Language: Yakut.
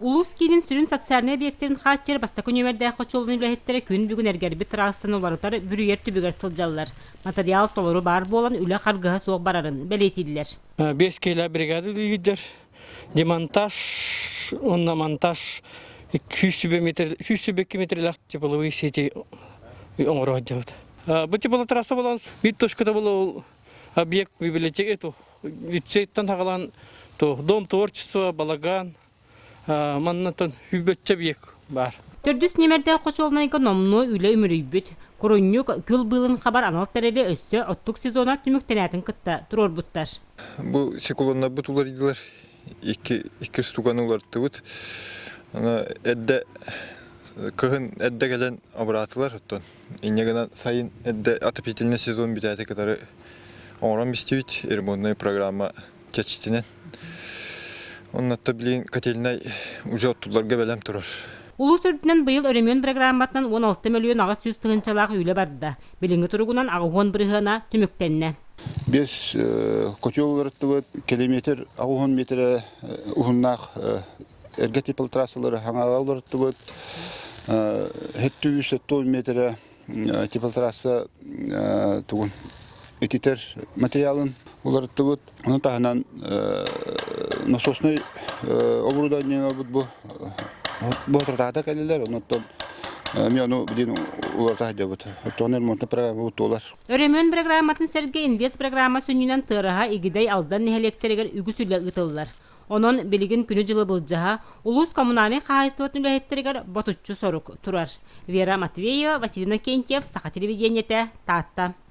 Улуус киинин сүрүн социальнай объектарын хааччыйар бастакы нүөмэрдээх хочуолунай үлэһиттэрэ күн бүгүн эргэрбит трассаны уларытар, бүрүйэр түбүгэр сылдьаллар. Материал толору баар буолан үлэ харгыһа суох барарын бэлиэтииллэр. Биэс киилэ бригада үлэлиирдэр. Демонтаж уонна монтаж 102 метрлээх тепловые сети оҥоро сылдьабыт. Бу тепло трасса буолан биир точката буолуо объект библиотека лицейтан хагалаан дом творчества, балаган, маннатан хүбөччө объект баар. Төрдүс нүөмэрдээх хочуолунайга номнуо үлэ үмүрүйбүт. Курунньук күл быылын хабар анал тэрили өссө оттук сезона түмүктэнээтин кытта туруорбуттар. Бу секулоннарбыт уларыйдылар. Икки, икки устуканы уларыттыбыт. Аны эрдэ кыһын эрдэ кэлэн абыраатылар оттон. Инньэ гынан сайын эрдэ отопительный сезон бүтээти кытары оҥорон бистибит ремонтная программа чэрчитинэн. Оннотто билигин котельнай уже оттулларга бэлэм турар. Улуус үрдүнэн быйыл өрөмүөн программатынан 16 мөлүйүөн 800 тыһыынчалаах үлэ барда. Билиҥҥи туругунан 80 бырыһыана түмүктэннэ. Биэс котел уларыттыбыт, километр 80 метрэ уһуннаах эргэ типл трассалары хаҥаҕа уларыттыбыт, 770 метрэ теплотрасса тугун ититэр материалын уларыттыбыт. Ону таһынан насосный оборудование бу бу отуртаата кэллилэр, онуттан мен ону билин уларыта сылдьабыт. Оттон ремонтный программа туолар. Өрөмүөн программатын сэргэ инвест программа сүнньүнэн Тыараһа, Игидэй, Алдан нэһилиэктэригэр үгүс үлэ ыытыллар. Онон билигин күнү-дьылы былдьаһа, улуус коммунальнай хаһаайыстыбатын үлэһиттэригэр ботуччу сорук турар. Вера Матвеева, Василина Кентьев, Саха телевидениетэ, Таатта.